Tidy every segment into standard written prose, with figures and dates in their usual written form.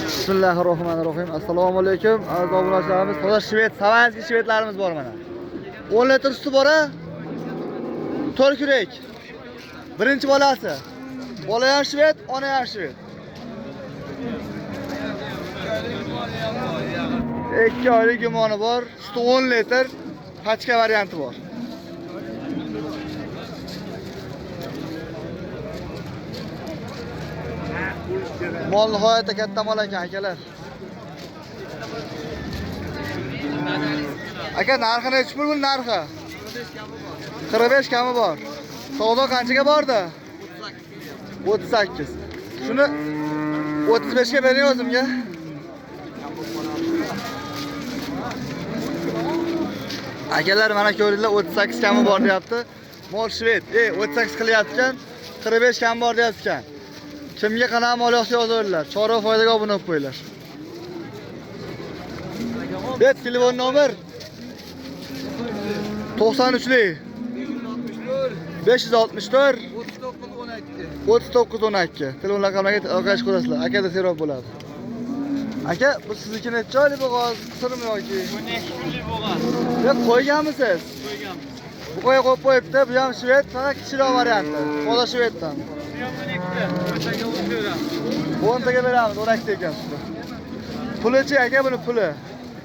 Bismillahirrohmanirrohim. Assalomu alaykum. Aziz obunachilarimiz, toza shved, savanskiy shvedlarimiz bor mana. 10 litr suti bor a? 4 kurak. Birinchi bolasi. Bola ham shved, ona ham shved. 2 oylik gumoni bor, suti 10 litr, pachka varianti bor. Mol nihoyatda katta mol ekan akalar. Aka narxi nechi pul bu narxi? 45 kami bor. Savdo qanchaga bordi? 38. Shuni 35 ga bering o'zimga. Akalar mana ko'ringlar 38 kami bor deyapti. Mol shved. 38 qilyapti ekan, 45 kami bor deyapti ekan. Kimga qanaqa mol yoqsa yozaverlar. Chorva foydaga obuna bo'lib qo'yinglar. Bet telefon nomer 93lik 564 39 12. Telefon raqamlariga aloqa ko'rasizlar. Akada serob bo'ladi. Aka, bu sizniki necha oylik bo'g'oz? Qisirmi yoki? 12 kunlik bo'g'oz. Yo'q, qo'yganmisiz? Qo'yganmiz. Bu qo'ya qo'yib qo'yibdi. Bu ham shved, faqat kichikroq varianti. Toza shveddan. Bu ham 12ta. O'rtaga 10 beramiz. 10 taga beramiz, 12 ekan suti. Pulichi aka buni puli?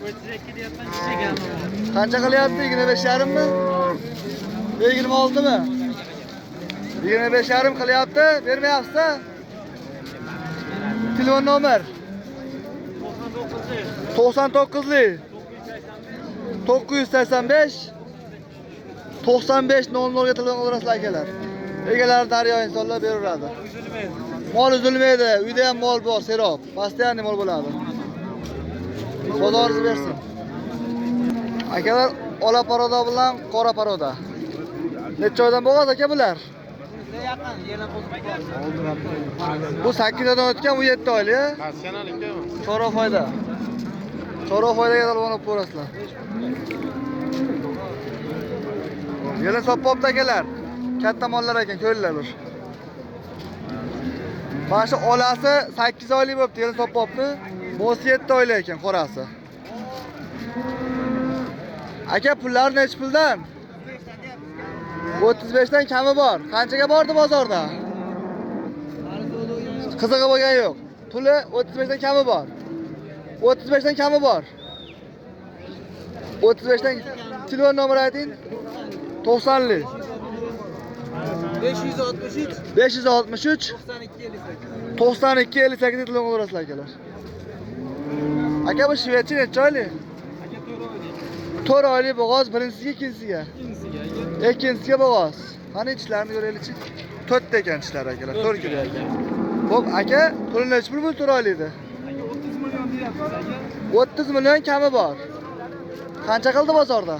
32 deyapman, kichik ham bor. Qancha qilyapti? 25,5 mi? 26 mi? 25,5 qilyapti, bermayapsiz-a? Telefon nomer 99lik 985 95 00 ga telefon qilasizlar akalar. Egalari daryo insonlar beraveradi. Mol uzilmaydi. Uyda ham mol bor, serob. Постоянный mol bo'ladi. Xudo bersin. Akalar, ola paroda bilan qora paroda. Necha oydan bo'ladi aka bular? Bu 8 oydan o'tgan, bu 7 oylik. Chorva foyda. Chorva foydaga talab olib ko'rasizlar. Yana sopopda akalar. Katta mollar ekan, ko'ringlar bir. Mana shu olasi 8 oylik bo'libdi, yana sopopni. Bo'si 7 oylik ekan, qorasi. Aka, pullar nechi puldan? 35 dan kami bor. Qanchaga bordi bozorda? Qizig'i bo'lgan yo'q. Puli 35 dan kami bor. 35 dan kami bor. 35 dan telefon nomeri ayting. 90lik 563 563 92 58. 92 58 telefon qilasizlar akalar. Aka, bu shvedchi necha oylik? Aka 4 oylik. 4 oylik bo'g'oz, birinchisiga, ikkinchisiga. Ikkinchisiga. Ikkinchisiga bo'g'oz. Qani tishlarini ko'raylikchi. 4 ta ekan tishlari akalar, 4 kilo ekan. Xo'p, aka, puli nechi pul bu 4 oylikda? Aka 30 million deyapmiz aka. 30 million kami bor. Qancha qildi bozorda?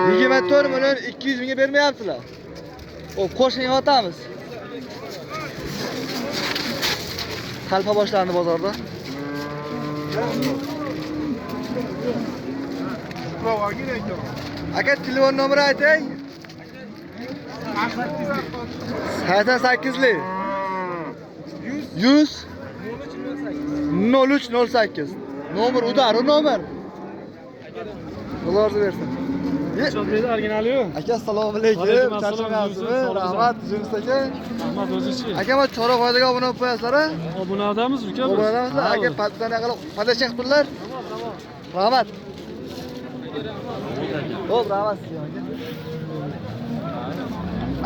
24 24 million 200 mingga bermayaptilar. Xo'p, qo'shing otamiz. Talpa boshlandi bozorda. Aka, telefon nomeri ayting. 88lik 100 03 08. Nomer udar, u nomer. Xudo bersin. Chotmeydi originali yo'q. Aka, assalomu alaykum. Alaykum assalom, Charchamayapsizmi? Rahmat, Yunus aka. Rahmat o'zingiz. Aka, mana chorva foydaga obuna bo'lib qo'yasizlar a? Obunadamiz uka biz. Obunadamizlar. Aka, podpisani qilib, podashka qilib turlar. Tamom. Rahmat. Xo'p, rahmat sizga aka.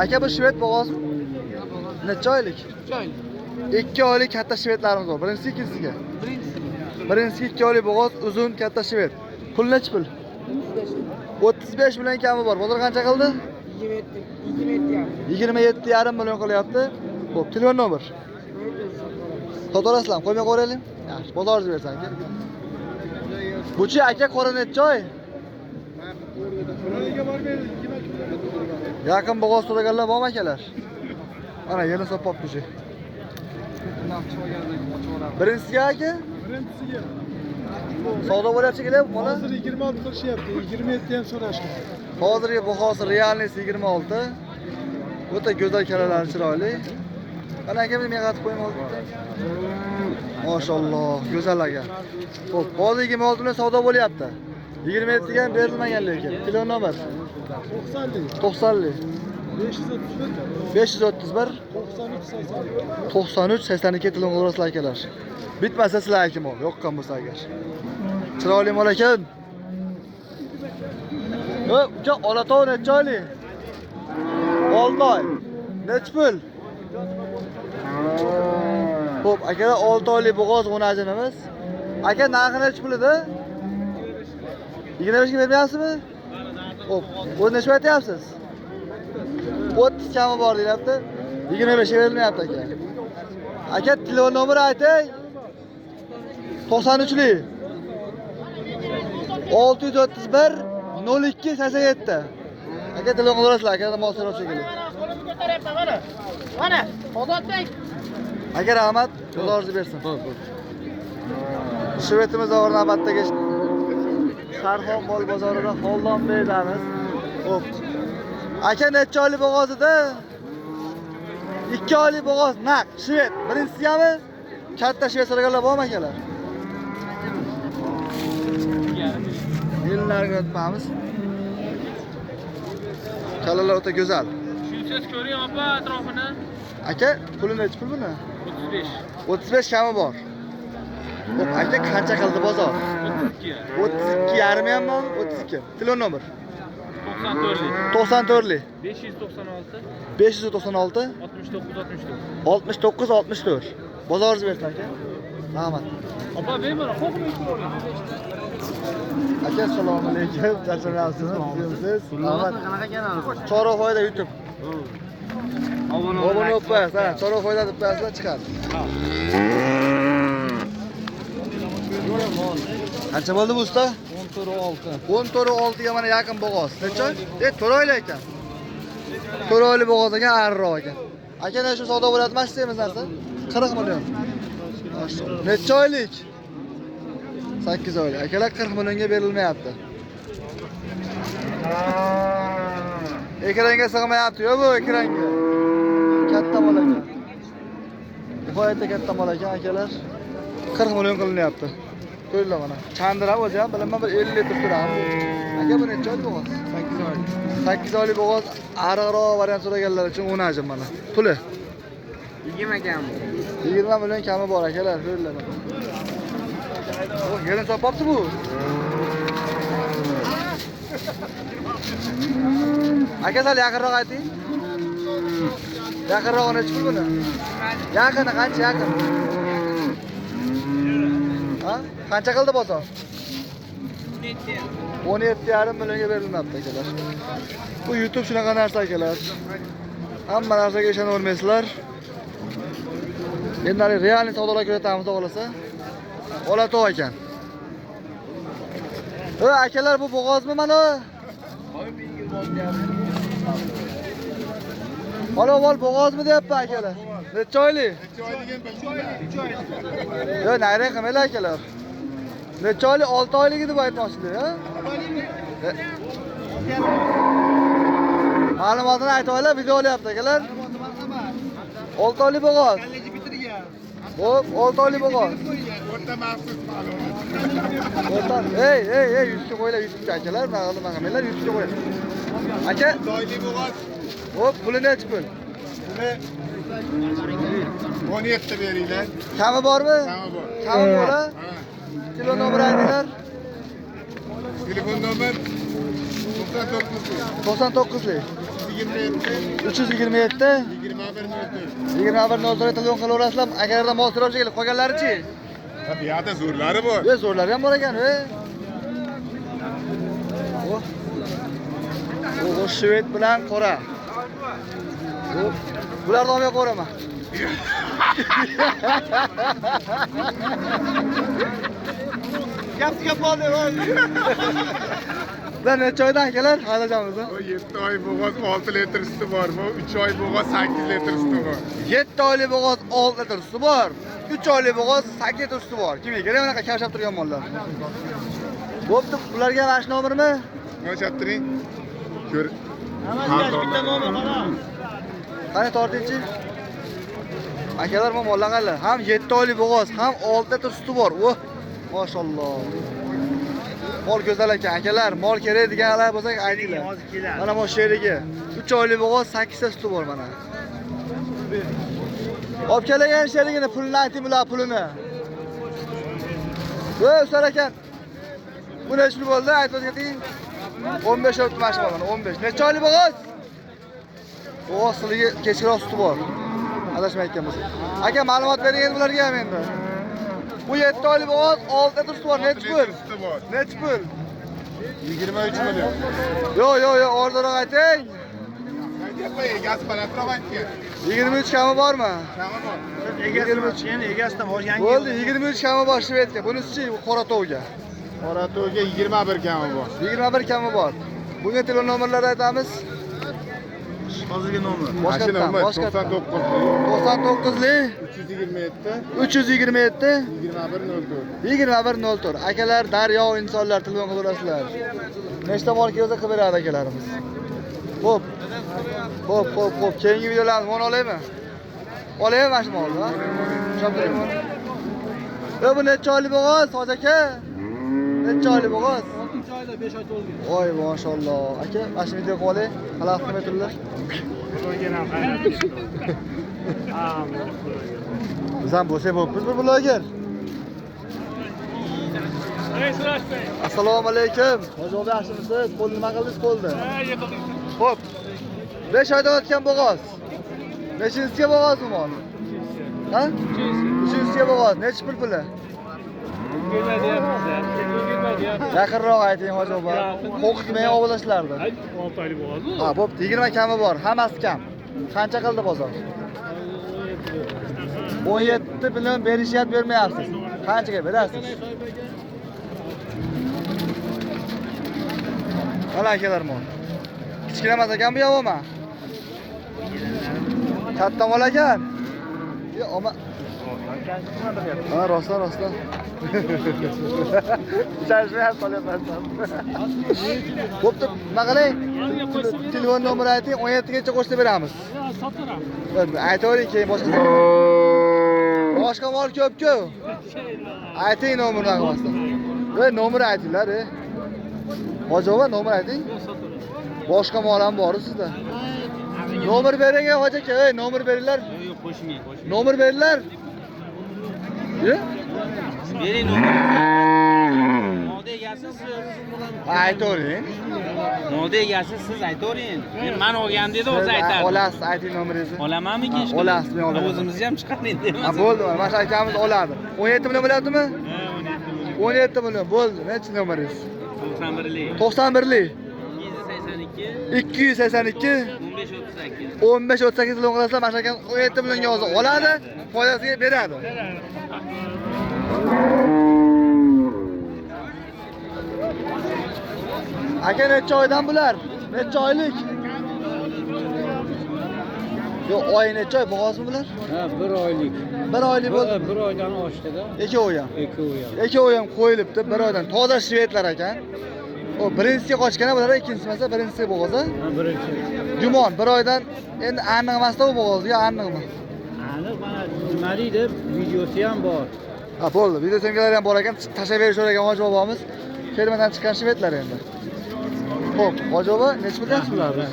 Aka, bu shved bo'g'ozmi? Necha oylik? 2 oylik. 2 oylik katta shvedlarimiz bor. Birinchisi, ikkinchisiga. Birinchisi 2 oylik bo'g'oz, uzun katta shved. Pul nechi pul? 35 million kami bor. Bozor qancha qildi? 27,5 million qilyapti. Xo'p, telefon nomer. Sotarasizlarmi? Qo'ymay qo'yaylik. Yaxshi, bozoringiz bersin aka. Buchi aka, qora necha oy? Yaqin bo'g'oz so'raganlar bormi akalar? Mana yerni sopib olibdi. Birinchisiga aka? Birinchisiga. Savdo bo'lyapti kelyapti bola. Hozir 26 qilishyapti, 27 ham so'rashgan. Hozirgi bahosi realniy 26. O'ta go'zal kalalari chiroyli. Mana aka, men qatib qo'yim hozir. Mashalloh, go'zal aka. Xo'p, hozir 26 million savdo bo'lyapti. 27 ga ham berilmagan lekin. Telefon nomer 90lik. 90lik 531. 531 93 82. 93 82 telefon qilasizlar akalar. Bitmasa sizlarniki mol, yoqqan bo'lsa agar. Chiroyli mol ekan. Ö, uka, Olatov necha oylik? 6 oy. Nechi pul? Xo'p, akalar 6 oylik bo'g'oz g'unajinimiz. Aka, narxi nechi pul edi? 25 ga bermayapsizmi? Xo'p, o'zi necha aytyapsiz? 30 kami bor deyapti. 25 ga berilmayapti aka. Aka, telefon nomeri ayting. 93lik 631 02 87. Aka, telefon qilasizlar, aka, mol so'rab shekilli. Qo'limni ko'taryapman mana. Mana, Ozodbek. Aka, rahmat, Xudo orzu bersin. Shvetimiz og'ir navbatdagi Sarxon mol bozorida Hollonbeydamiz. Xo'p. Aka, necha oylik bo'g'oz edi? 2 oylik bo'g'oz naq, shved. Birinchisiyami? Katta shved so'raganlar bormi akalar? Yillarga o'tmamiz. Kalalar o'ta go'zal. Shunchasi ko'ring opa atrofini. Aka, puli nechi pul buni? 35. 35 kami bor. Xo'p, aka, qancha qildi bozor? 32. 32 yarim ham bormi? 32. Telefon nomer 94lik. 94lik 596 596 69 64. 69 64. Bozoringiz bersin aka. Rahmat. Opa bemalol qo'rqmay turing. Aka, assalomu alaykum. Charchamayapsizmi? Tuzukmisiz? Rahmat. Chorva foyda YouTube. Obuna Obuna bo'lib qo'yasiz. Ha, chorva foyda deb qo'yasizlar, chiqadi. Qancha bo'ldi bu usta? 14.6. 14.6 ga mana yaqin bo'g'oz. Necha? 4 oylik ekan. 4 oylik bo'g'oz ekan, ariroq ekan. Aka, mana shu savdo bo'ladi, mana shu semiz narsa? 40 million. Necha oylik? 8 oylik. Akalar 40 millionga berilmayapti. Ekranga sig'mayapti, yo'q bu ekranga. Katta mol ekan. Nihoyatda katta mol ekan akalar. 40 million qilinyapti. Ko'ringlar mana. Chandir ham o'zi ham bilaman bir 50 litr turadi. Aka, bu necha oylik bo'g'oz? 8 oylik. 8 oylik bo'g'oz, ariqroq variant so'raganlar uchun 10 ajim mana. Puli 20 kam. 20 million kami bor akalar, ko'ringlar mana. O, yerini topibdi bu. Aka, sal yaqinroq ayting. Yaqinroq necha pul buni? Yaqini qancha yaqin? Ha? Qancha qildi bozor? 17,5 millionga berilmabdi akalar. Bu YouTube shunaqa narsa akalar. Hamma narsaga ishonavermaysizlar. Endi hali realniy savdolar ko'rsatamiz, xohlasa. Olatov ekan. Akalar, bu bo'g'ozmi mana? Alo, mol bo'g'ozmi deyapti akalar. Necha oylik? Yo'q, nayrang qilmanglar akalar. Necha oylik? 6 oylik deb aytmoqchilar, ha? Ma'lumotini aytib olinglar, video olyapti akalar. 6 oylik bo'g'oz. Xo'p, 6 oylik bo'g'oz. O'rta maxsus ma'lumot. O'rta, ey, ey, ey, yuzga qo'yinglar, yuzga akalar, nima qilmanglar, yuzga qo'yinglar. Aka, Oylik bo'g'oz. Xo'p, puli nechi pul? Buni 17 beringlar. Kami bormi? Kami bor. Kami bor, ha? Ha. Telefon nomeri aytinglar. Telefon nomer 99 99lik 27 327 21 04. 21 04 telefon qilaverasizlar. Akalardan mol so'rab kelib qolganlari-chi? Ha, bu yoqda zo'rlari bor. Yo, zo'rlari ham bor ekan, e. Oh. Oh, shved bilan qora. Xo'p, bularni olmay qo'raman. Gap gap oldi. Bular necha oydan akalar? Hozirchamiz. Bu 7 oy bo'g'oz 6 litr suti bor. Bu 3 oy bo'g'oz 8 litr suti bor. 7 oylik bo'g'oz 6 litr suti bor. 3 oylik bo'g'oz 8 litr suti bor. Kimga kerak bunaqa kavshab turgan mollar? Bo'pti, bularga mana shu nomermi? O'chab turing. Ko'r. Qani tortingchi? Akalar, bu mollar qaranglar. Ham 7 oylik bo'g'oz, ham 6 litr suti bor. Oh, mashalloh. Mol go'zal ekan. Akalar, mol kerak deganlar bo'lsa aytinglar. Mana bu sherigi. 3 oylik bo'g'oz, 8 ta suti bor mana. Olib kelgan sherigini pulini ayting bular pulini. Voy, usar ekan. Bu necha pul bo'ldi? Aytib o'tgating. 15 o'tdi mana shu mana 15. Necha oylik bo'g'oz? Bo'g'ozligi kechroq suti bor. Adashmayotgan bo'lsak. Aka, ma'lumot bering endi bularga ham endi. Bu 7 oylik bo'g'oz, 6 litr suti bor. Necha pul? Suti bor. Necha pul? 23 million. Yo'q, yo'q, yo'q, ordonroq ayting. Aytyapman, egasi balandroq aytgan. 23 kami bormi? Kami bor. 23. Endi egasidan bor yangi. Bo'ldi, 23 kami bor shvedga. Bunisi-chi, Qoratovga. Qoratovga 21 kami bor. 21 kami bor. Bunga telefon nomerlari aytamiz. Hozirgi nomer. Boshqatdan, Nomer boshqatdan. 99 99lik 327 327 21 04. 21 04. Akalar, daryo insonlar telefon qilaverasizlar. Nechta mol kelsa qilib beradi akalarimiz. Xo'p. Xo'p, xo'p, xo'p. Keyingi videolarimiz mana olaymi? Olaymi mana shu molni? Ushlab turing. Bu necha oylik bo'g'oz, Hoji aka? Necha oylik bo'g'oz? 6 oyda 5 oy to'lgan. Voy, mashalloh. Aka, mana shu video qilib olay. Xalaqit qilmay turinglar. Bloger ham xayr. Ha, bloger. Biz ham bo'lsak bo'libmiz bir bloger. Ey, surashmang. Assalomu alaykum. Hoji bobo, yaxshimisiz? Qo'lni nima qildingiz qo'lni? Ha, yiqildik. Xo'p. 5 oyda o'tgan bo'g'oz. Nechinchisiga bo'g'oz bu mol? Ha? Uchinchisiga bo'g'oz. Nechi pul puli? Kelmayapmiz. Kelmayapmiz. Yaqinroq ayting Hoji bobo. Qo'rqitmang obunachilarni. Ay, 6 oylik bo'g'oz bu. Ha, bo'pti. 20 kami bor, hammasi kam. Qancha qildi bozor? 17 million berishyapti, bermayapsiz. Qanchaga berasiz? Mana akalar mol. Kichkina emas ekan bu yo'qmi? Katta mol ekan. Yo, oma. Ha, rostdan, rostdan. Chashmayapti, solyapman. Bo'pti, nima qiling? Telefon nomeri ayting, 17 gacha qo'shib beramiz. Sotaveramiz. Aytavering, keyin boshqa. Boshqa mol ko'p-ku. Ayting nomerni qilmasdan. Voy, nomer aytinglar, e. Hoji bobo, nomer ayting. Boshqa mol ham bor sizda. Nomer bering, hoji aka, ey, nomer beringlar. Yo'q, qo'shmang, qo'shmang. Nomer beringlar. Ye? Bering nomer. Molda egasi siz. Aytavering. Molda egasi siz aytavering. Men man olgan dedi, o'zi aytardi. Olasiz, ayting nomeringizni. Olamanmikin? Olasiz, men olaman. O'zimizni ham chiqaring deymiz. Ha, bo'ldi, mana shu akamiz oladi. 17 million bo'lyaptimi? Ha, 17 million. 17 million bo'ldi. Necha nomeringiz? 91lik. 91lik. 282 282 15 38. 15 38 million qilasizlar, mana shu akamiz 17 millionga hozir oladi, foydasiga beradi. Aka, necha oydan bular? Necha oylik? Yo'q, oy necha oy bo'g'ozmi bular? Ha, 1 oylik. 1 oylik bo'ldi. 1 oydan oshdi-da. Ikkovi ham. Ikkovi ham. Ikkovi ham qo'yilibdi, 1 oydan. Toza shvedlar ekan. O birinchisiga qochgan, bular ikkinchisi emas, birinchisi bo'g'oz. Ha, birinchi. Gumon, 1 oydan endi aniq emasda u bo'g'ozga, aniqmi? Aniq mana nima deydi, videosi ham bor. Ha, bo'ldi. Video syomkalari ham bor ekan, tashlab berishar ekan hoji bobomiz. Fermadan chiqqan shvedlar endi. Xo'p, hoji bobo, necha puldan bularni?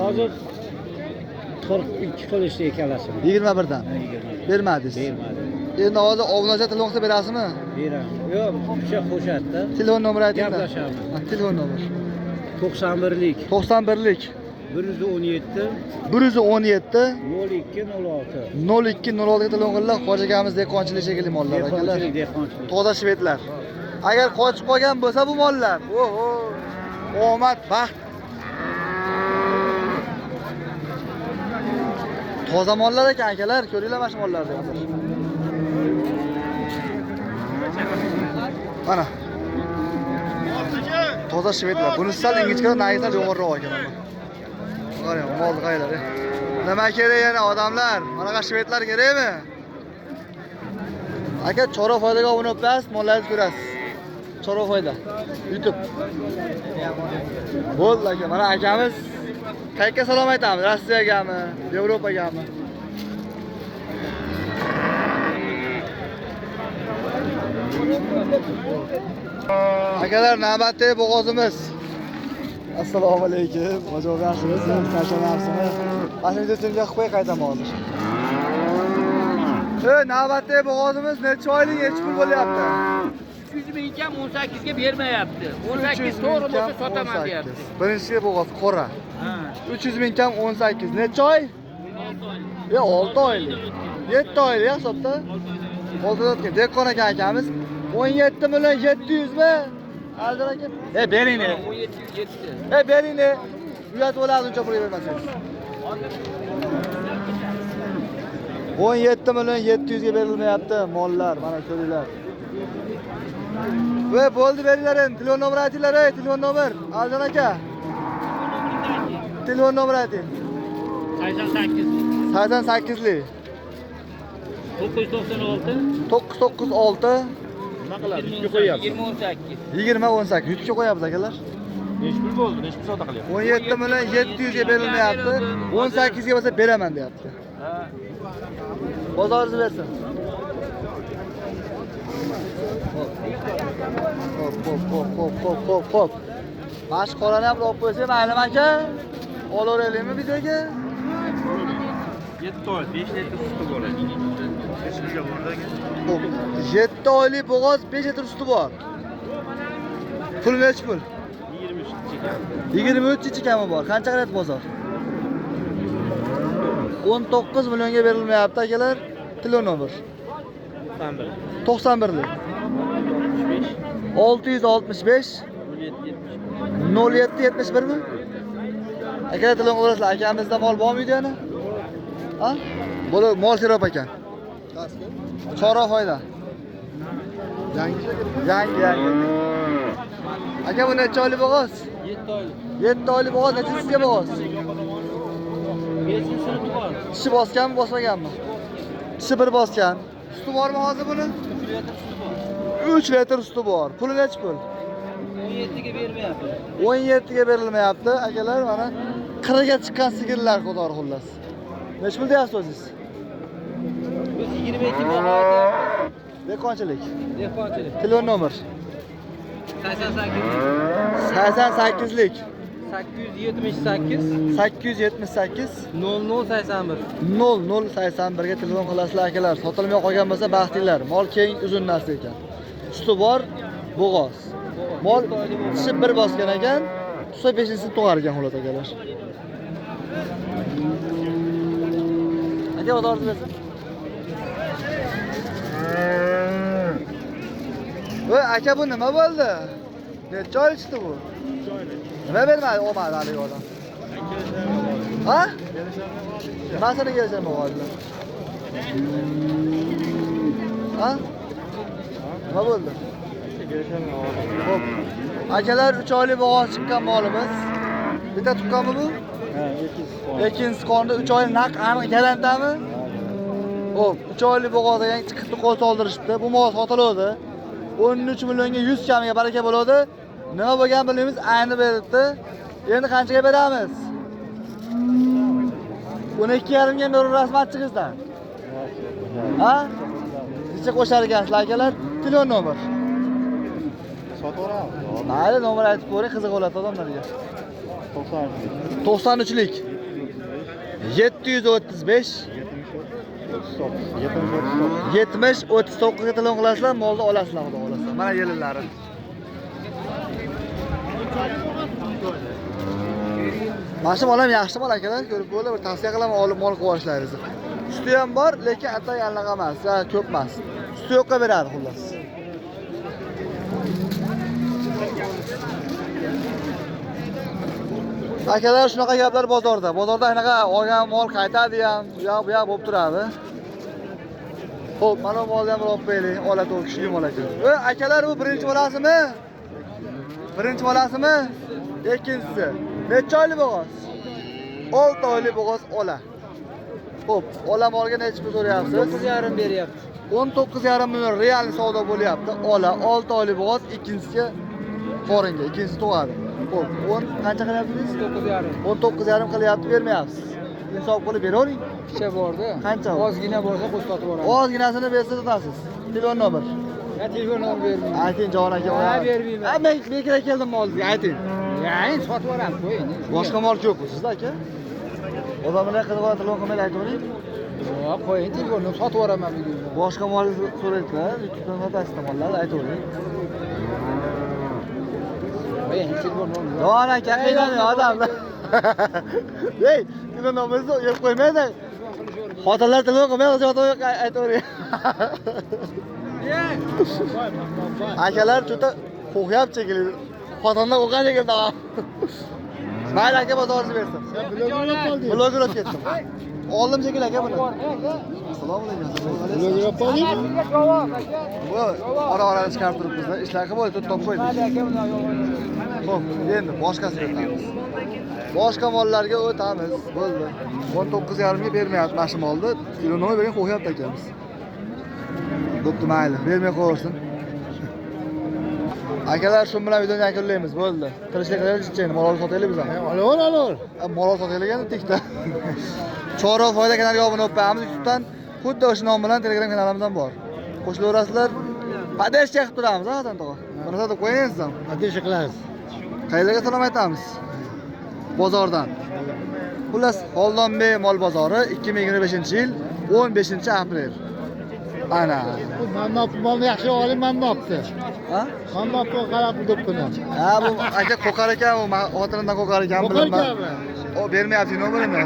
Hozir 42 qilishdi ikkalasini. 21 dan. 21. Bermadingiz. Bermadi. Endi hozir obunachi telefon qilsa berasizmi? Beraman. Yo'q, o'sha qo'shadi-da. Telefon nomeri ayting. Gaplashamiz. Telefon nomer. 91lik 91lik 117 117 02 06. 02 06 telefon qilinglar. Hoji akamiz dehqonchilik shekilli mollar akalar. Dehqonchilik, dehqonchilik. Toza shvedlar. Agar qochib qolgan bo'lsa bu mollar, oho, omad, baxt. Toza mollar ekan akalar, ko'ringlar mana shu mollarni. Mana. Toza shvedlar. Buni sal ingichkaroq, narigi sal yo'g'onroq ekan. Qarang, molni qaranglar. Nima kerak yana odamlar? Manaqa shvedlar kerakmi? Aka, Chorva foydaga obuna bo'lasiz, mollarni ko'rasiz. Chorva foyda. YouTube. Bo'ldi aka, mana akamiz qayerga salom aytamiz? Rossiyagami, Yevropagami? Akalar, navbatdagi bo'g'ozimiz. Assalomu alaykum. Hojam, yaxshimisiz? Charchamayapsizmi? Mana shu videoga qilib qo'y, qaytaman hozir. Navbatdagi bo'g'ozimiz necha oylik, necha pul bo'lyapti? 300 ming kam 18 ga bermayapti. 18 to'g'ri bo'lsa sotaman deyapti. Birinchi bo'g'oz qora. 300 ming kam 18. Necha oy? 6 oylik. 7 oylik hisobda. 6 o'tgan. Dehqon aka akamiz 17 million 700 mi? Azir aka. Bering. 17 bering. Uyat bo'ladi uncha pul bermasangiz. 17 million 700 ga berilmayapti mollar, mana ko'ringlar. Ve bo'ldi, beringlar endi. Telefon nomer aytinglar, telefon nomer. Azir aka. Telefon nomer ayting. 88. 88lik. 996. 996. Nima qiladi? Yutga qo'yapsiz. 2018. 2018. Yutga qo'yapmiz akalar. Necha pul bo'ldi? Necha pul savdo qilyapsiz? 17 million 700 ga berilmayapti. 18 ga bo'lsa beraman deyapti. Bozoringizni bersin. Hop. Mana shu qorani ham olib qo'ysak maylimi aka? Olaveraylikmi videoga? 7 oy, 5 litr suti bo'ladi. 5 pulga bordi aka. Xo'p, 7 oylik bo'g'oz 5 litr suti bor. Pul necha pul? 23 chekam. 23 chekami bor. Qancha qilyapti bozor? 19 millionga berilmayapti akalar. Telefon nomer. 91. 91lik. 665 07 71 mi? Akalar telefon qilasizlar. Akamizda mol bormi uyda yana? Ha? Bo'la mol serob ekan. Chorva foyda. Yangi. Aka, bu necha oylik bo'g'oz? 7 oylik. 7 oylik bo'g'oz, nechasiga bo'g'oz? 5-sini tug'adi. Tishi bosganmi, bosmaganmi? Tishi bir bosgan. Suti bormi hozir buni? 3 litr suti bor. 3 litr suti bor. Puli necha pul? 17 ga bermayapti. 17 ga berilmayapti. Akalar, mana qirga chiqqan sigirlar, xudo xullas. Necha pul deyapsiz o'zingiz? Biz 22 baho aytyapmiz. Dehqonchilik. Dehqonchilik. Telefon nomer. 88. 88lik. 878 878 0081. 0081 ga telefon qilasizlar akalar. Sotilmay qolgan bo'lsa baxtinglar. Mol keng uzun narsa ekan. Suti bor, bo'g'oz. Mol tishi bir bosgan ekan, tusa 5-sini tug'ar ekan xullas akalar. Aka, bozoringizni bersin. Voy aka, bu nima bo'ldi? Necha oy chiqdi bu? Nima bermadi, olmadi haligi odam. Ha? Nimasini kelisholmay qoldilar? Ha? Nima bo'ldi? Xo'p. Akalar, 3 oylik bo'g'oz chiqqan molimiz. Bitta tuqqanmi bu? Ha, ikkinchisi. Ikkinchisi qonda 3 oy naq aniq garantami? Xo'p, 3 oylik bo'g'oz ekan, chiqibdi, qo'l soldirishibdi. Bu mol sotiladi. 13 millionga 100 kamiga baraka bo'ladi. Nima bo'lgan bilmaymiz, ayni beribdi. Endi qanchaga beramiz? 12,5 ga beraverasizmi achchig'izdan? Ha? Necha qo'shar ekansizlar akalar? Telefon nomer. Sotaveramiz. Mayli, nomer aytib ko'ring, qiziq bo'ladi odamlarga. 93lik. 735 70 39 ga telefon qilasizlar, molni olasizlar, xudo xolasa. Mana yelinlari. Mana shu mol ham yaxshi mol akalar, ko'rib bo'ldi, bir tavsiya qilaman olib mol qilib olishlaringizni. Suti ham bor, lekin atay anaqa emas, ko'p emas. Suti yo'qqa beradi xullas. Akalar, shunaqa gaplar bozorda. Bozorda anaqa olgan mol qaytadi ham, u yoq bu yoq bo'lib turadi. Xo'p, mana bu molni ham olib qo'yaylik. Ola to'g'ri kuchli mol ekan. Akalar, bu birinchi bolasimi? Birinchi bolasimi? Ikkinchisi. Necha oylik bo'g'oz? 6 oylik bo'g'oz ola. Xo'p, ola molga necha pul so'rayapsiz? 9,5 beryapti. 19,5 million real savdo bo'lyapti. Ola 6 oylik bo'g'oz, ikkinchisiga qoringa, ikkinchisi tug'adi. Xo'p, 10 qancha qilyapsiz? 9,5. 19,5 qilyapti, bermayapsiz. Insof qilib beravering. Picha bordi. Qancha? Ozgina bo'lsa qo'shib sotib yuboramiz. Ozginasini bersa sotasiz. Telefon nomer. Ya telefon nomer bermayman. Ayting Javon aka. Ha, bermayman. Ha, men bekor keldim molingizga, ayting. Ya, endi sotib yuboramiz, qo'ying. Boshqa mol ko'p sizda aka. Odamlar qiziqadi, telefon qilmaydi, aytavering. Yo'q, qo'ying, telefonni sotib yuboraman bugun. Boshqa molingizni so'raydilar, YouTube'dan sotasiz mollarni aytavering. Qo'ying, telefon nomer. Javon aka qiynamang odamlar. Ey, telefon nomeringizni yeb qo'ymaydi. Xotinlar telefon qilmaydi, javob aytavering. Akalar juda qo'rqyapti shekilli. Xotinlar qo'rqqan shekilli tamom. Mayli aka, bozoringizni bersin. Bloger o'tib ketdim. Oldim shekilli aka buni. Assalomu alaykum. Bu ora-orani chiqarib turibmiz. Ishlar qilib bo'ldi, topib qo'ydik. Xo'p, endi boshqasiga o'tamiz. Boshqa mollarga o'tamiz. Bo'ldi. 19,5 ga bermayapti mana shu molni. Telefon bergan qo'yapti akamiz. Bo'pti, mayli, bermay qo'yaversin. Akalar, shu bilan videoni yakunlaymiz, bo'ldi. Tirishlik qilaylik, endi mol olib sotaylik biz ham. Olaver, olaver. Mol olib sotaylik endi tekda. Chorva foyda kanaliga obuna bo'lib qo'yamiz YouTube'dan. Xuddi o'sha nom bilan Telegram kanalimizdan ham bor. Qo'shilaverasizlar. Podeshka qilib turamiz, ha, Hasan tog'a. Buni sotib qo'ying siz ham. Podeshka qilamiz. Qayerlarga salom aytamiz? Bozordan. Xullas, Xoldonbey mol bozori 2025-yil 15-aprel. Ana. Mannop molni yaxshi oling, mannopni. Ha? Mannopni qarab do'ppini. Ha, bu aka qo'qar ekan, u xotinimdan qo'qar ekan, bilaman. O bermayapti nomerini.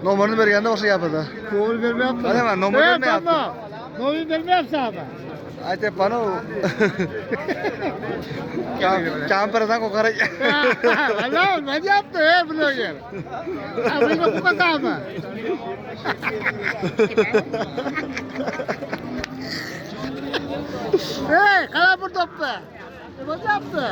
Nomerini berganda boshqa gap edi. Nomer bermayapti. Mana man nomer bermayapti. Nomer bermayapsanmi? Aytyapman-u. Kampiridan qo'qar ekan. Alo, nima deyapti, ey bloger? Buni qo'qasanmi? Ey, qara bir do'ppi. Nima deyapti?